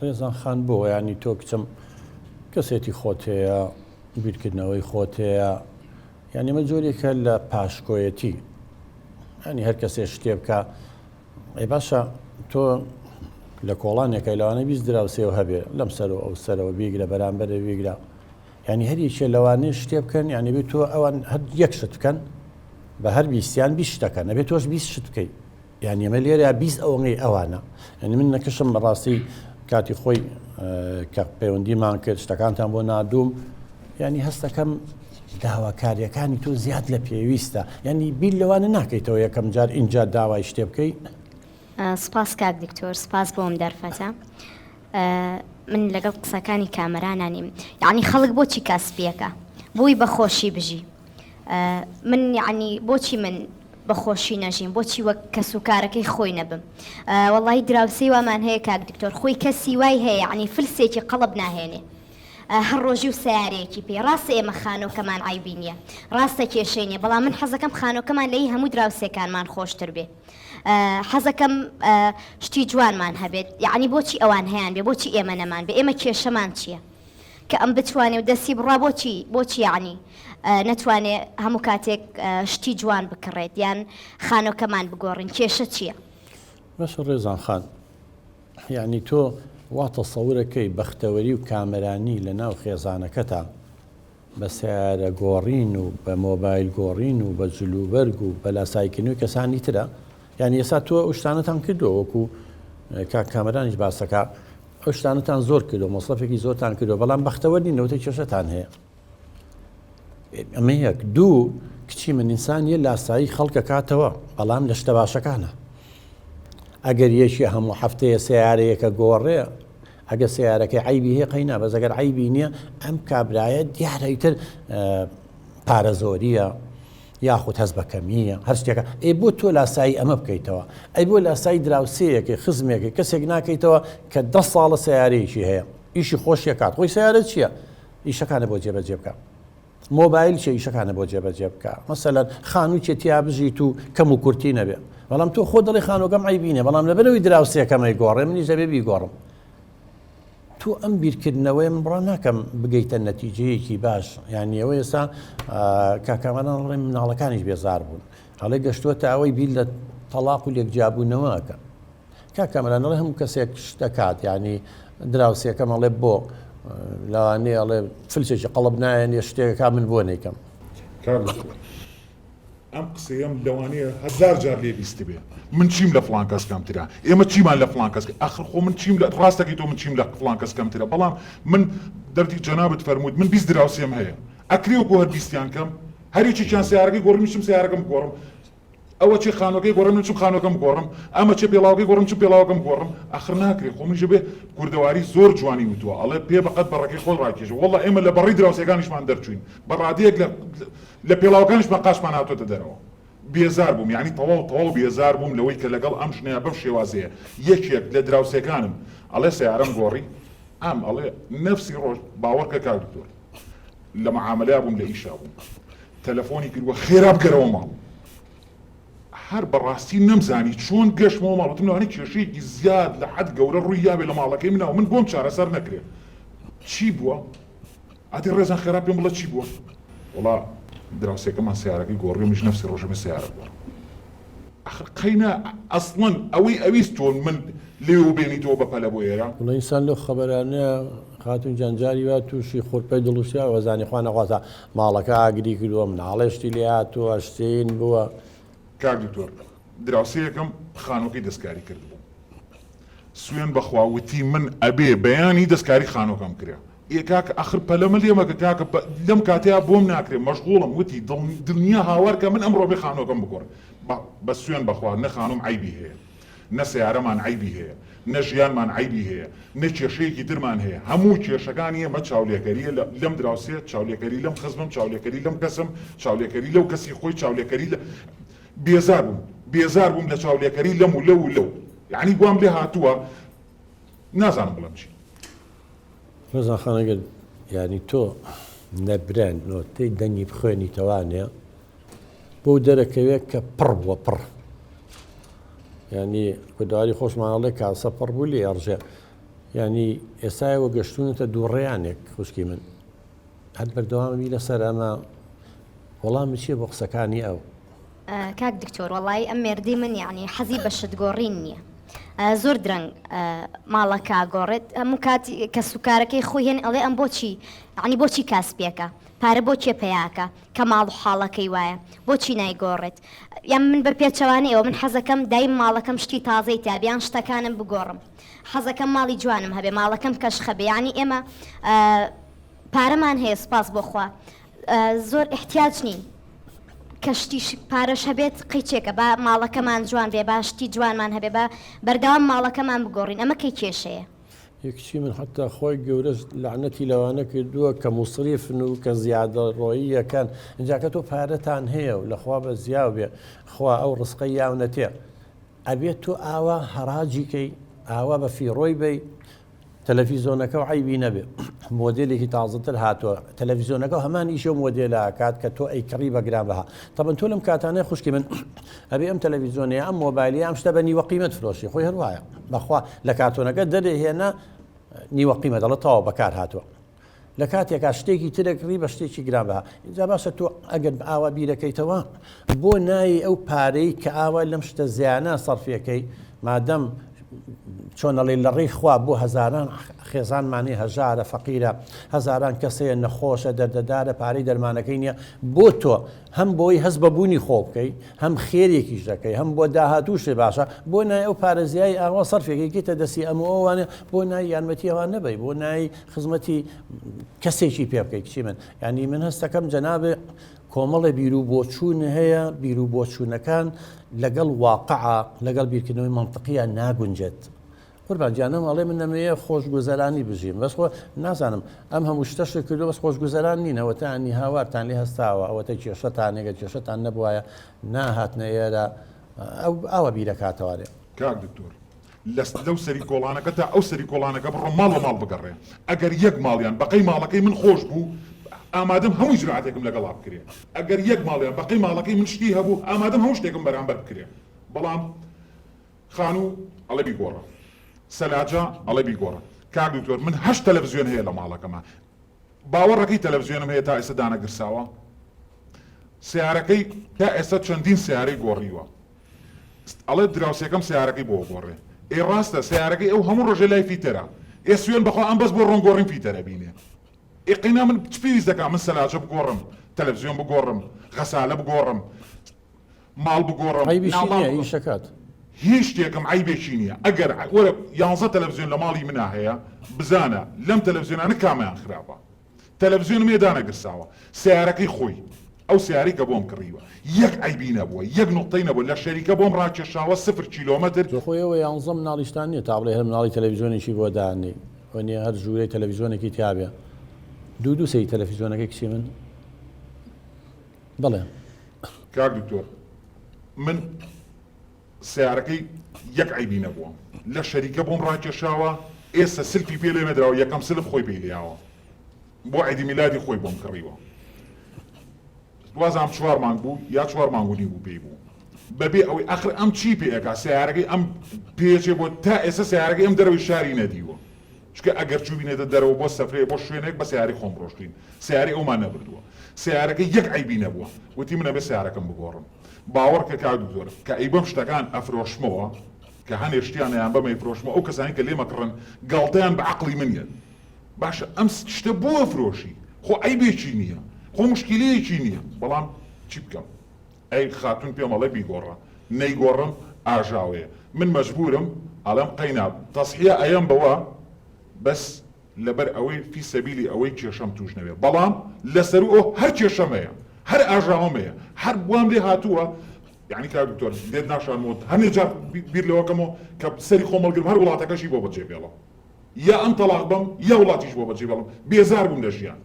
ڕێزان خان بۆ یانی تۆ کچم کەسێتی خۆت هەیە بیرکردنەوەی خۆت هەیە یانی ئەمە جۆرێکە لە پاشکۆیەتی ینی هەر کەسێ شتێ بکە ئەی باشە تۆ لە کۆڵانێکە لەوانە 20 دراوسێ و هەبێ لەم سەر و ئەو سەرەوە بیگرە بەرامبەرە بیگرە یعنی هەر یەکێ لەوانەیە شتێ بکەن یعنی بێت تۆ ئەوان هەر یەک شت بکەن بە هەر بیستیان 20 شتەکەن ئەبێت تۆش 20 شت بکەیت یانی ئەمە لێرە 20 ئەوەنەی ئەوانە یعنی من نەکەشم بەڕاستی کاتی خۆی کە پەیوەندیمان کرد شتەکانتان بۆ نادوم ینی هەستەکەم داواکاریەکانی تۆ زیاد لە پێویستە ینی بیر لەوانە ناکەیتەوە یەکەم جار اینجا داوای شتێ بکەی سپاس کاک دکتۆر سپاس بۆم دەرفەتە من لەگەڵ قسەکانی کامەرانە نیم یعنی خەڵک بۆچی کاسپیەکە بۆی بەخۆشی بژی من یعنی بۆچی من بەخۆشی نەژیم بۆچی وەک کەس و کارەکەی خۆی نەبم وەڵی دراوسێی وامان هەیە کاک دکتۆر خۆی کەسی وای هەیە یعنی فلسێکی قەڵب ناهێنێ هەر ڕۆژی و سیارەیەکی پێ ڕاستە ئێمە خانۆکەمان عیبی نییە ڕاستە کێشەی نییە بەڵام من حەزەکەم خانۆکەمان لەی هەموو دراوسێکانمان خۆشتر بێ حەزەکەم شتی جوانمان هەبێت یعنی بۆچی ئەوان هەیان بێ بۆچی ئێمە نەمان بێ ئێمە کێشەمان چییە؟ کە ئەم بتوانێ و دەستی بڕا بۆچی بۆچی یەعنی نەتوانێ هەموو کاتێک شتی جوان بکڕێت یان خانۆکەمان بگۆڕین کێشە چییە؟ باشە ڕێزان خان یعنی تۆ وا تەسەورەکەی بەختەوەری و کامەرانی لە ناو خێزانەکەتا بە سەیارە گۆڕین و بە مۆبایل گۆڕین و بە جلوبەرگ و بە لاساییکردنەوەی کەسانی ترە یعنی ئێستا تۆ ئەو شتانەتان کردووە وەکو کاک کامەرانیش باسەکە ئەو شتانەتان زۆر کردو مەسرەفێکی زۆرتان کردو بەڵام بەختەوەر نین لەوەتەی کێشەتان هەیە ئەمە یەک دوو کچی من ئینسانیە لاسایی خەڵکە کاتەوە بەڵام لە شتە باشەکانە ئەگەر یەکی هەموو هەفتەیە سیارەیەکە گۆڕێ ئەگە سیارەکەی عیبی هەیە قەینا بەس ئەگەر عیبی نییە ئەم کابرایە دیارە ئیتر پارە زۆریە یاخود هەست بە کەمییە، هەر شتێکە، ئەی بۆ تۆ لاسایی ئەمە بکەیتەوە؟ ئەی بۆ لاسایی دراوسێیەکەی، خزمێکەی، کەسێک ناکەیتەوە کە دە ساڵە سەیارەیەکی هەیە، ئیشی خۆشی ئەکات، خۆی سەیارە چییە؟ ئیشەکانە بۆ جێبەجێ بکا. مۆبایل چیە؟ ئیشەکانە بۆ جێبەجێ بکا. مەسەلەن خانوو چیە تیا بژیت و کەم و کورتی نەبێ. بەڵام تۆ خۆت دەڵێی خانووەکەم عەیبی نییە، بەڵام لەبەرئەوەی دراوسێکەم ئەیگۆڕێ منیش دەبێ بیگۆڕم. تۆ ئەم بیرکردنەوەیە من بڕا ناکەم بگەیتە نەتیجەیەکی باش یانی ئەوە ئێستا کاکامانان ڵێ مناڵەکانیش بێزار بوون هەڵێ گەشتووە تا ئەوەی بیر لە تەلاق و لێکجیابوونەوەکە کاکامران ئەڵێ هەموو کەسێک شتەکات ینی دراوسێکەم ئەڵێ بۆ لەوانەیە ئەڵێ فلسێکی قەڵب نایەنێ شتێکەکە من بۆ نیکەم ئەم قسەیەم لەوانەیە هەزار جار لێ بیستبێ من چیم لە فڵان کەس کەمترە ئێمە چیمان لە فڵان کەس ئەخر خۆ من چیم لە ڕاستەکەی تۆ من چیم لە فڵان کەس کەمترە بەڵام من دەردی جەنابت فەرمووت من 20 دراوسێم هەیە ئەکرێ وەکو هەر بیستیان کەم هەر یەکێکیان سیارەکەی گۆڕی من چم سیارەکەم بگۆڕم ئەوە چێ خانوەکەی گۆڕم من چم خانوەکەم بگۆڕم ئەمە چێ پێڵاوەکەی گۆڕم چم پێڵاوەکەم بگۆڕم ئەخر ناکرێ خۆ منیش بێ کوردەواری زۆر جوانی وتووە ئەڵێ پێ بەقەد بەڕەکەی خۆت ڕاکێشە وەڵا ئێمە لە بەڕی دراوسێکانیشمان دەرچووین بە ڕادەیەک لە لە پێڵاوەکانیشمان قاچمان هاتۆتە دەرەوە. بێزار بووم، یەعنی تەواو تەواو بێزار بووم لەوەی کە لەگەڵ ئەم ژنەیا بەم شێوازەیە. یەکێک لە دراوسێکانم ئەڵێ سەیارەم گۆڕی، ئەم ئەڵێ نەفسی ڕۆژ، باوەڕکە کاک دکتۆر لە معامەلەیا بووم لە ئیشا بووم تەلەفۆنی کردووە خێرا بگەرەوە ماڵ. هەر بەڕاستی نەمزانی چۆن گەشتمەوە ماڵ، وتم لەوانەیە کێشەیەکی زیاد لە حەد گەورە ڕووی یابێ لە ماڵەکەی منا و من بۆم چارەسەر نەکرێ. چی بووە؟ ئەدی ڕێزان خێرا پێم بڵێ چی بووە؟ وەڵا دراوسێکەمان سەیارەکەی گۆڕی و منیش نەفسی ڕۆژێ من سەیارە گۆڕم. ئەخر قەینا ئەسڵەن ئەوەی ئەویست تۆ من لەوێوە بێنیتەوە بە پەلە بۆ ئێرە. وەڵا ئینسان لەو خەبەرانەیە خاتوون گیان جاری وا تووشی خورپەی دڵ و سیا وەزانی خوا نەخواستە ماڵەکە ئاگری کردووە مناڵێ شتی لێ هاتووە شتین بووە. کاک دکتۆر دراوسێیەکەم خانووەکەی دەستکاری کردبوو سوێن بەخوا وتی من ئەبێ بەیانی دەستکاری خانووەکەم کرێ ئێ کاکە ئەخر پەلەمە لێ مەکە کاکە لەم کاتەیا بۆم ناکرێ مەشغوڵم وتی دڵنیا هاوار کە من ئەمڕۆ بێ خانووەکەم بگۆڕێ بە سوێن بەخوا نە خانووم عەیبی هەیە نە سەیارەمان عەیبی هەیە نە ژیانمان عەیبی هەیە نە کێشەیەکی ترمان هەیە هەموو کێشەکانی ئێمە چاولێکەریە لەم دراوسێ چاولێکەری لەم خزمم چاولێکەری لەم کەسم چاولێکەری لەو کەسی خۆی چاولێکەری لە بێزار بووم بێزار بووم لە چاولێکەری لەم و لەو و لەو یعنی گوام لێ هاتووە نازانم بڵێم چی. ڕەزا خان ئەگەر یانی تۆ نەبرە نۆتەی دەنگی بخوێنیتەوانێ بۆ دەرەکەوێت کە پڕ بووە پڕ ینی کوردواری خۆشمانەڵێ کاسە پڕ بوو لێ ئەڕژێ. یانی ئێستا ئێوە گەشتونەتە دووڕێیانێک خوشکی من هەر بەردەوامبی لەسەر ئەمە وەڵامی چیە بۆ قسەکانی ئەو؟ کاک دکتۆر وەڵایی ئەم مێردەی من یەعنی حەزی بە شت گۆڕین نییە زۆر درەنگ ماڵەکە گۆڕێت هەموو کات کەسوکارەکەی خۆی هێن ئەڵێ ئەم بۆچی یەعنی بۆچی کاسپیەکە پارە بۆ کێ پەیاکە کە ماڵ و حاڵەکەی وایە بۆچی نایگۆڕێت یان من بە پێچەوانەی ئەوە من حەزەکەم دایم ماڵەکەم شتی تازەی تیا بێ یان شتەکانم بگۆڕم حەزەکەم ماڵی جوانم هەبێ ماڵەکەم کەشخە بێ یانی ئێمە پارەمان هەیە سوپاس بۆ خوا زۆر ئیحتیاج نین کە شتی پارەش هەبێت قەیچێکە با ماڵەکەمان جوان بێ با شتی جوانمان هەبێ با بەردەوام ماڵەکەمان بگۆڕین ئەمە کەی کێشەیە؟ ی کچی من حەتا خوای گەورەش لەعنەتی لەوانە کردووە کە موسریفن و کە زیادەڕۆیی ئەکەن ئینجا کە تۆ پارەتان هەیە و لەخوا بەزیاو بێ خوا ئەو ڕزقەی یاونەتێ ئەبێت تۆ ئاوا هەڕاجی کەی ئاوا بە فیڕۆی بەی تەلەفیزۆنەکە و عەیبی نەبێ مۆدێلێکی تازەتر هاتووە تەلەفیزۆنەکە هەمان ئیشە و مۆدێلە کات کە تۆ ئەیکڕی بە گران بەها تەبەن تۆ لەم کاتانەی خوشکی من ئەبێ ئەم تەلەفیزۆنەیە ئەم مۆبایلی ئەم شتە بە نیوە قیمەت فرۆشی خۆی هەروایە بەخوا لە کارتۆنەکە دەرێ هێنا نیوە قیمەت دەڵێ تەواو بەکار هاتووە لە کاتێکا شتێکی ترە کڕی بە شتێکی گرانبەها ئینجا باشە تۆ ئەگەر ئاوا بیرەکەیتەوە بۆ نایی ئەو پارەی کە ئاوا لەم شتە زیانە سەرفیەکەی مادەم چۆن ئەڵێ لە ڕێی خوا بۆ هەزاران خێزانمانی هەژارە فەقیرە هەزاران کەسەیە نەخۆشە دەردەدارە پارەی دەرمانەکەی نییە بۆ تۆ هەم بۆی هەست بە بوونی خۆ بکەی هەم خێرێکیش دەکەی هەم بۆ داهاتووشێ باشە بۆ نای ئەو پارە زیای ئاوا سەرفێکی کەیتە دەستی ئەم و ئەوانە بۆ نای یارمەتی ئەوان نەبەی بۆ نای خزمەتی کەسێکی پێ بکەی کچی من یعنی من هەستەکەم جەنابێ کۆمەڵێ بیر و بۆچوون هەیە بیر و بۆچوونەکان لەگەڵ واقعە لەگەڵ بیرکردنەوەی مەنتقیە ناگونجێت قوربان گیان ئەم ئەڵێ من دەمەوێ خۆشگوزەرانی بژیم بەس خۆ نازانم ئەم هەموو شتەش کردو بەس خۆشگوزەران نین ئەوەتانی هاوارتان لێ هەستاوە ئەوەتە کێشەتان ئەگەر کێشەتان نەبوایە ناهاتنە ئێرە ئەو ئاوا بیرەکاتەوە کاک دکتۆر لە لەو سەری کۆڵانەکە تا ئەو سەری کۆڵانەکە بڕۆ ماڵ بە ماڵ بگەڕێ ئەگەر یەک ماڵیان بەقەی ماڵەکەی من خۆش بوو ئامادەم هەموو ئیجرائاتێکم لەگەڵا بکرێ ئەگەر یەک ماڵیان بەقەی ماڵەکەی من شتی هەبوو ئامادەم هەموو شتێکم بەرامبەر بکرێ بەڵام خانوو ئەڵێ بیگۆڕە سەلاجە ئەڵێ بیگۆڕە کاک دکتۆر من هەشت تەلەفزیۆن هەیە لە ماڵەکەما باوەڕەکەی تەلەفزیۆنم هەیە تا ئێستا دانەگرساوە سیارەکەی تا ئێستا چەندین سیارەی گۆڕیوە ئەڵێ دراوسێکەم سیارەکەی بۆ گۆڕێ ئێ ڕاستە سیارەکەی ئەو هەموو ڕۆژێ لای فیتەرە ئێ سوێن بەخوا ئەم بەس بۆ ڕۆن گۆڕین فیتەرە بینێ ئێ قەینا من چ پێویست دەکا من سەلاجە بگۆڕم تەلەفزیۆن بگۆڕم غەسالە بگۆڕم ماڵ بگۆڕم عەیبیشی نییە ئیشەکات. هیچ شتێکم عەیبێکی نییە ئەگەر وەرە یانزە تەلەفزیۆن لە ماڵی منا هەیە بزانە لەم تەلەفزیۆنانە کامیان خراپە تەلەفزیۆنم هەیە دانەگرساوە سەیارەکەی خۆی ئەو سەیارەی کە بۆم کڕیوە یەک عەیبی نەبووە یەک نوقتەی نەبووە لە شەریکە بۆم ڕاکێشاوە سفر کیلۆمەتر. تۆ خۆ ئێوە یانزە مناڵیشتان نییە تا بڵێی هەر مناڵی تەلەفزیۆنێکی بۆ دانێی وەنیە هەر ژوورەی تەلەفزیۆنێکی تیابێ دوو دوو سەیری تەلەفزیۆنەکەی کچی من بەڵێ. کاک دکتۆر من سەیارەکەی یەک عەیبی نەبووە لە شەریکە بۆم ڕاکێشاوە ئێستا سلفی پێ لێ نەدراوە یەکەم سلف خۆی پێی لێیاوە بۆ عیدی میلادی خۆی بۆم کڕیوە وازام چوار مانگ بوو یا چوار مانگ و نیو بوو پێی بوو بەبێ ئەوەی ئەخر ئەم چی پێ ئەکا سەیارەکەی ئەم پێچێ بۆ تا ئێستا سەیارەکەی ئەم دەرەوەی شاری نەدیوە چونکە ئەگەر چووبینێتە دەرەوە بۆ سەفرێ بۆ شوێنێک بە سەیارەی خۆم ڕۆشتوین سەیارەی ئەومان نەبردووە سەیارەکەی یەک عەیبی نەبووە وتی من ئەبێ سەیارەکەم بگۆڕم باوەڕ کە کاک دکتۆر کە ئەیبەم شتەکان ئەفرۆشمەوە کە هەنێ شتیان ئەیان بەم ئەیفرۆشمەوە ئەو کەسانی کە لێم ئەکڕن گاڵتەیان بە عەقڵی من یەت باشە ئەم شتە بۆ ئەفرۆشی خۆ عەیبێکی نییە خۆ موشکیلەیەکی نییە بەڵام چی بکەم ئەی خاتوون پێم ئەڵێ بیگۆڕە نەیگۆڕم ئاژاوەیە من مەجبورم ئەڵێم قەینا تەزحیە ئەیەم بەوە بەس لەبەر ئەوەی فی سەبیلی ئەوەی کێشەم توش نەبێ بەڵام لەسەرو ئەو هەر کێشەم هەیە هەر ئاژاوەم هەیە هەر وام لێ هاتووە یعنی کاک دکتۆر لێت ناشارمەوە هەنێ جار بیر لەوە کەمەوە کە سەری خۆم هەڵگرم هەر وڵاتەکەشی بۆ بەجێ بێڵم یا ئەم تەڵاق بەم یا وڵاتیش بۆ بەجێ بێڵم بێزار بووم لە ژیان.